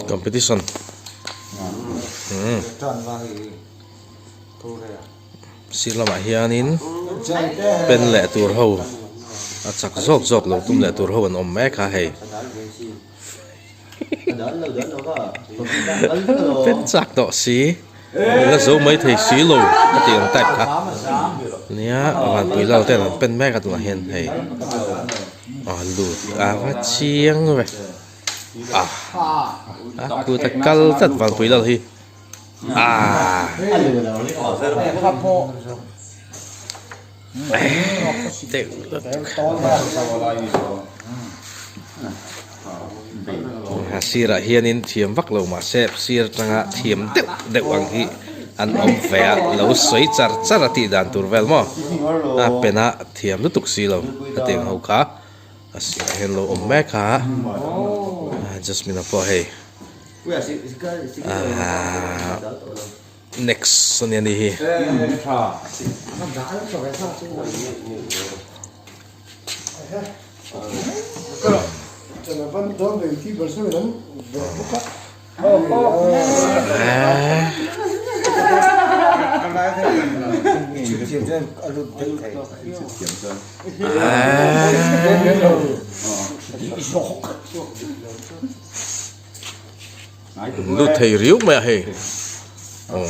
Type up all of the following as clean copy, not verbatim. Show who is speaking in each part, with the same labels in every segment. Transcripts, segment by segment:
Speaker 1: Competition sir lamah hianin pen leh tur ho a chak zawk zawk lo tum leh tur ho an awm mek a hei. Pen chak tawh si la zo mai thei si lo ka tih ang type kha nia vanpui lal ten an pen mek a tunah hian hei a lut a va chiang ve a a kut a kal tlat vanpui lal hi ah. A sirah hianin thiam vak lo mahse sir atanga thiam deuh deuh ang hi an awm ve a lo sawi char char a tih dan tur vel maw a pen a thiam lutuk si lo hetiang ho kha a sirah hian lo awm mek a Jasmine-a pawh hei ahh. Next a nia ni hi. Lut thei riau mai a hei aw.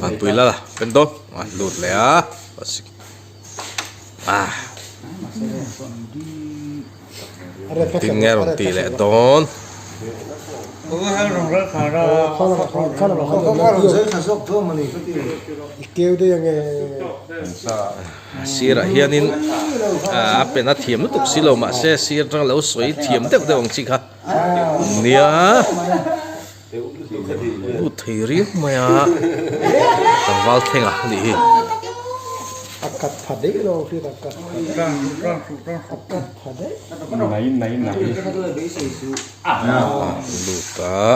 Speaker 1: Vanpui lal a pen dawn a lut leh a ah tin nge rawn tih leh dawn. Sirah hianin a pen a thiam lutuk si lo mahse sir atanga lo sawi thiam deuh deuh ang chi kha nia lut thei riau mai a tlangval thleng a nih hi. Lut a.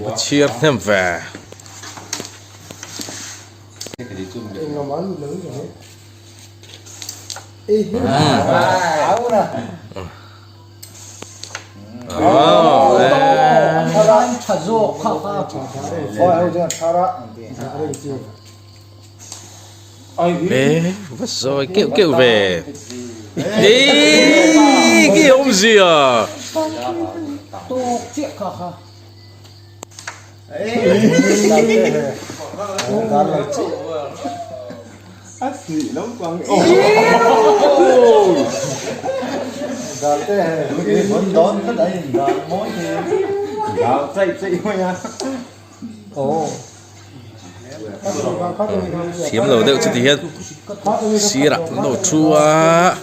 Speaker 1: A chhiar hnem ve. Ê va sawi keuh keuh ve ê ki awmzia Thiam lo deuh chuti hian sirah an lo thu a.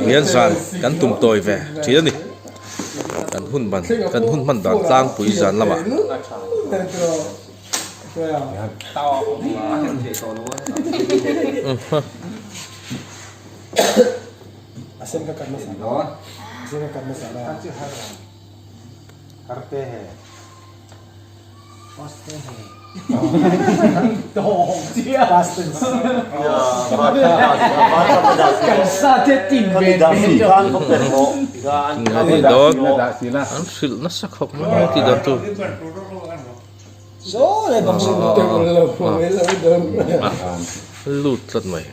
Speaker 1: Hian zan kan tum tawi ve thin a ni kan hun ban kan hun hman dan tlangpui zan lamah. An hrilh nasa khawp mai a tih dan chu. Lut tlat mai.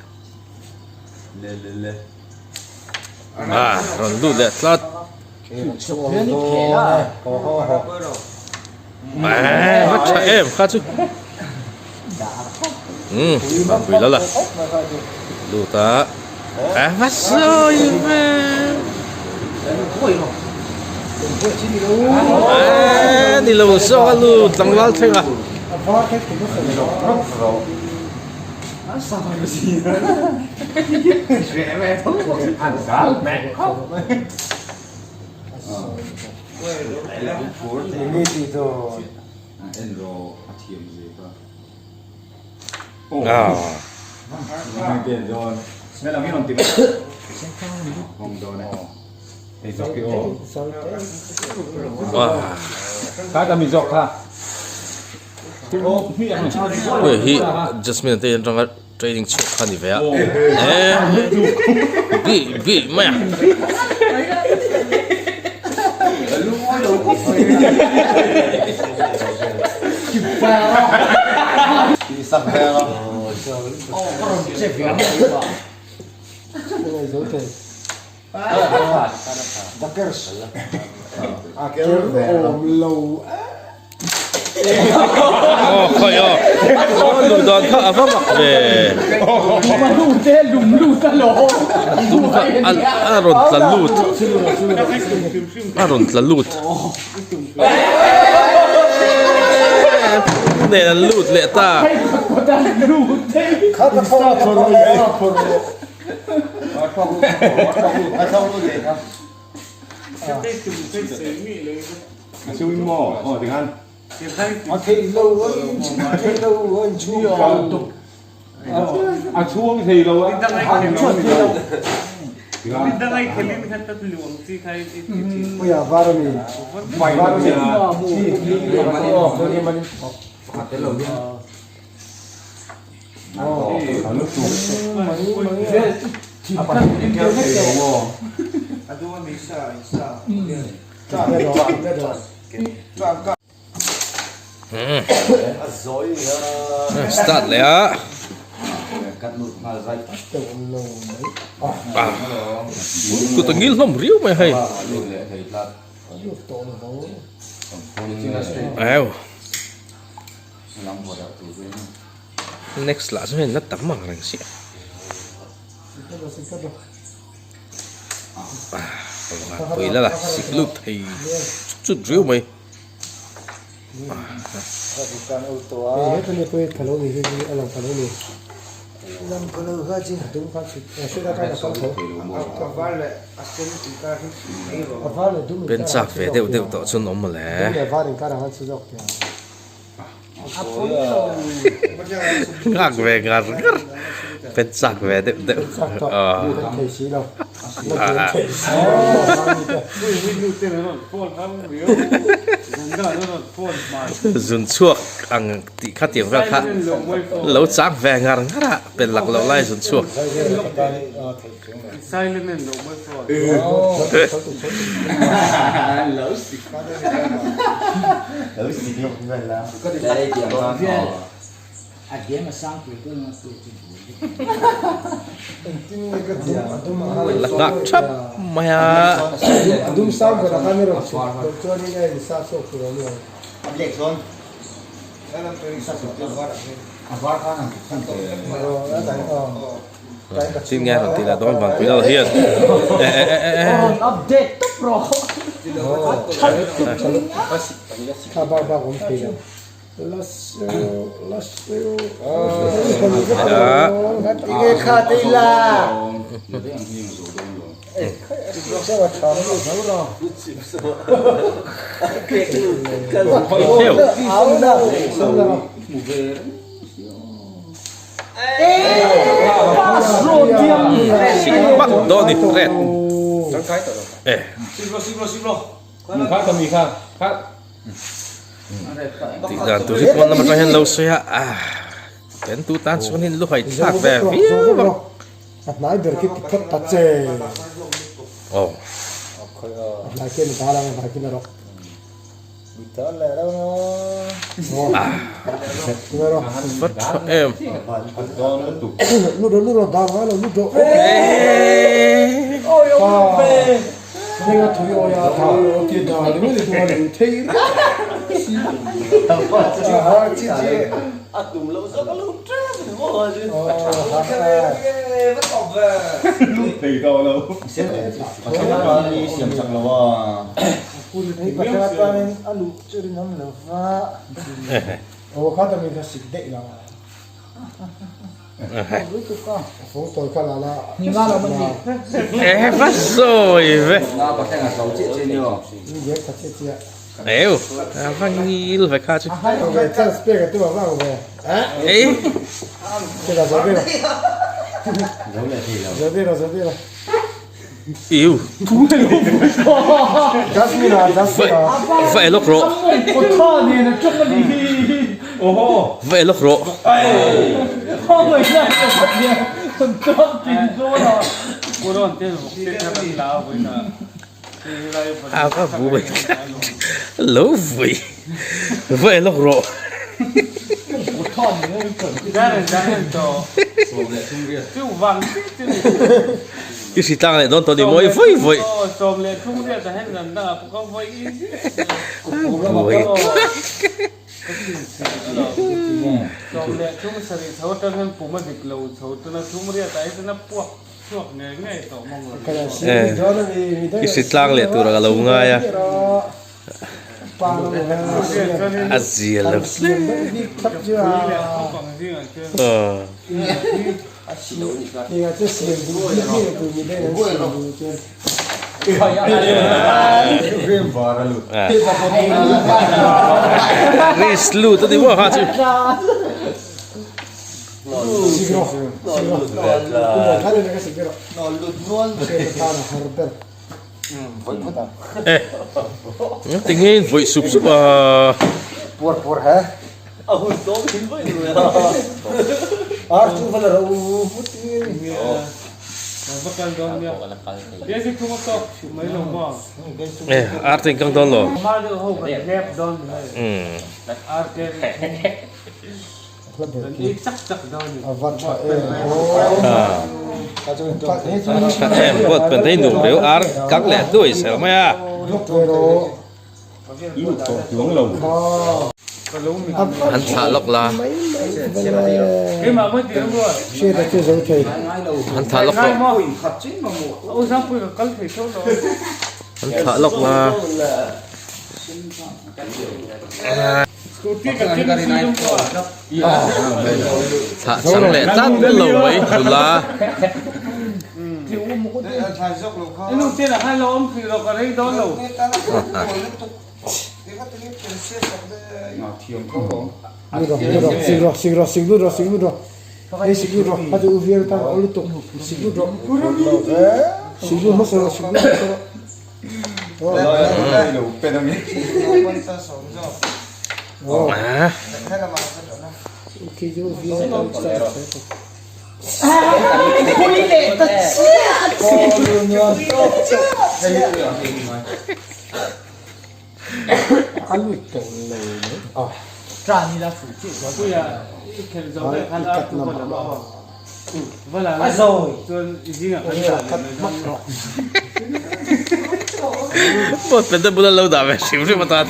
Speaker 1: A rawn lut leh tlat. Va tha em kha chu umm pui lal a lut a a va sawi ve a ni lo zawk a lut tlangval thleng a. Hei hi Jasmine te atanga training chhuak kha a ni ve a eh bih bih mai a. Aw khawi aw luh dan kha a va mak ve dum kha a rawn tla lut a rawn tla lut nen an lut leh ta. Start leh a kut a ngil hlawm riau mai hei au. Next lah chu hei la tam ang reng si pui la la sik lut thei chut chut riau mai. Pen chak ve deuh deuh tawh chuan awm mawle. Nghak ve ngar ngar pen chak ve deuh deuh Zun chhuak ang tih kha tiang vel kha lo chang ve ngar ngar a pen lak loh lai zun chhuak. La nghak thap mai a. Chin nge rawn tih lah dawn vang pui lo hian e e e e Sik pak dawn ni red e. Tih dan tur hi pawn lam atang hian lo sawi a ah pen tu tan chuan in lu haih thlak ve viau ang. Aw. Va tha em. E va sawi ve. Eu a va ngil ve kha chu. Ei. Iu. Va e lawk rawh. Va e lawk rawh. A va vui lo vui va e lawk rawh. I hri tlang leh dawn tawh ni mawi vawi vawi. Buai I hri tlang leh tur a lo ngai a. A zia lo hle. Risk lut a ni maw kha chu. Tinge in vawih sup sup a. E ar te in kang dawn lo. Tha em buat pen thei nuam reu ar kang leh duai sel mai a. An thlah lawk la. An thlah lawk rawh. An thlah lawk la. Thlah chang leh tlat lo mai nula. Boat pen te bula lo dah ve hrim hrim atan.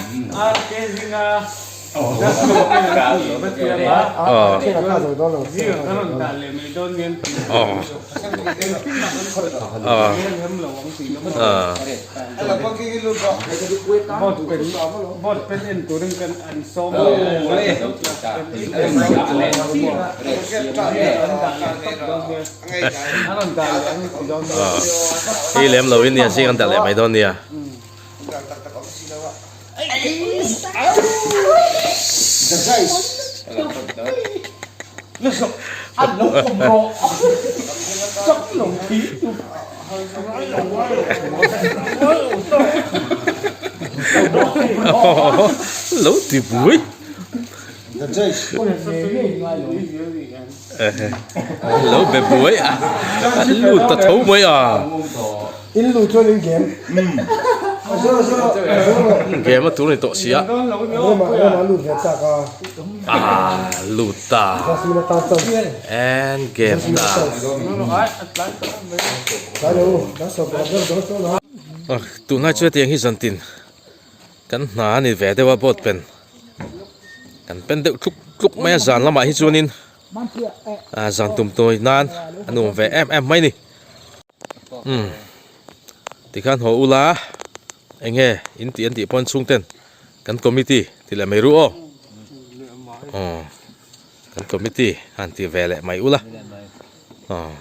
Speaker 1: Hi lem lo in nia zing an dah leh mai dawn nia. Lo ti bui. Lo be buai a lut ta tho mai a.
Speaker 2: In lu chuan in game.
Speaker 1: Game a tur ni tawh sia.
Speaker 2: Rama Rama lut ve chak a.
Speaker 1: Ah lut ta. And game ta. Tunlai chu hetiang hi zantin kan hna a ni ve deuh a boat pen kan pen deuh tluk tluk mai a zan lamah hi chuanin ah zan tum tawi nan a nuam ve em em mai a ni umm tikhan haw ula eng nge in tih an tih pawn chhung ten kan committee tih leh mai ru aw aw kan committee han ti ve leh mai ula aw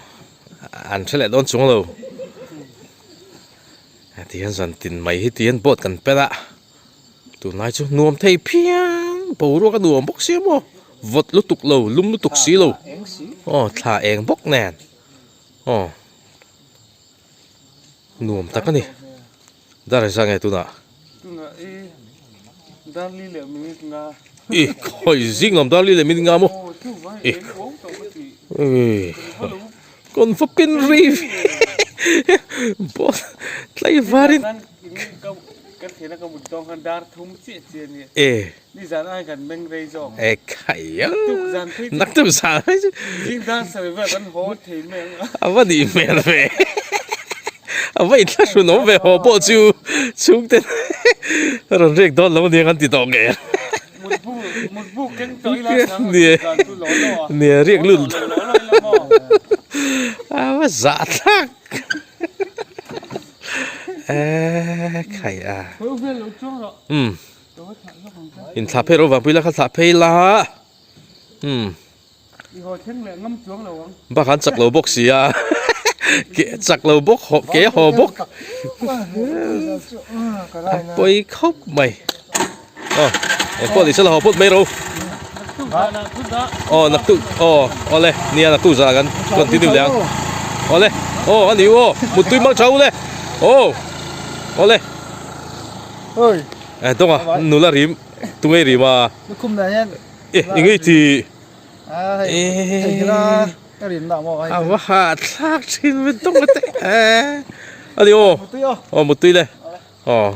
Speaker 1: an hre leh dawn chung lo ti hian zan tin mai hi ti hian boat kan pel a tunlai chu nuam thei phian boruak a nuam bawk sia maw vawt lutuk lo lum lutuk si lo aw thla eng bawk nen aw nuam tak a ni. Dar engzah nge tunah?
Speaker 3: Tunah i Darli leh minute nga.
Speaker 1: I khawi zing lawm Darli leh minute nga maw? I Kawn va pin ri Bawt tlai varin.
Speaker 3: Kan thena ka mut dawng khan dar thum chiah chiah a ni.
Speaker 1: E.
Speaker 3: Ni zan ai kan meng rei zawk.
Speaker 1: E khai a.
Speaker 3: Naktuk zan phei chu.
Speaker 1: Naktuk zan phei chu.
Speaker 3: Zing dar sarih vel kan haw thei mai ang a.
Speaker 1: A va nih hmel ve. A va inthlahrun awm ve haw pawh chu chhungte rawn riak dawn lo aniang an ti tawh ngei a.
Speaker 3: Mutbu mutbu keng tawh ila sang a zan chu law law a.
Speaker 1: Nia riak lut.
Speaker 3: Haw tawh lo law law ila maw.
Speaker 1: A va zah thlak. E khai a.
Speaker 3: Haw vel lo chuang rawh.
Speaker 1: Umm. In thlah phei ro vangpui la kha thlah phei la umm bak an chak lo bawk si a ke chak lo bawk haw ke haw bawk a pawi khawp mai aw engpawh ni se la haw phawt mai ro aw naktuk aw awle nia naktuk zah kan continue leh ang awle aw a ni u aw muttui mang tha u le aw awle.
Speaker 2: Oi.
Speaker 1: Eh dawng a nula rim tunge rim a.
Speaker 2: Lukhum dah hian.
Speaker 1: Eh ingai ti.
Speaker 2: Ah hei hei la ka rim dah maw hei.
Speaker 1: A va ha thlak thin ve dawng a te. Eh ani aw.
Speaker 2: Mutui aw.
Speaker 1: Aw mutui le. Aw.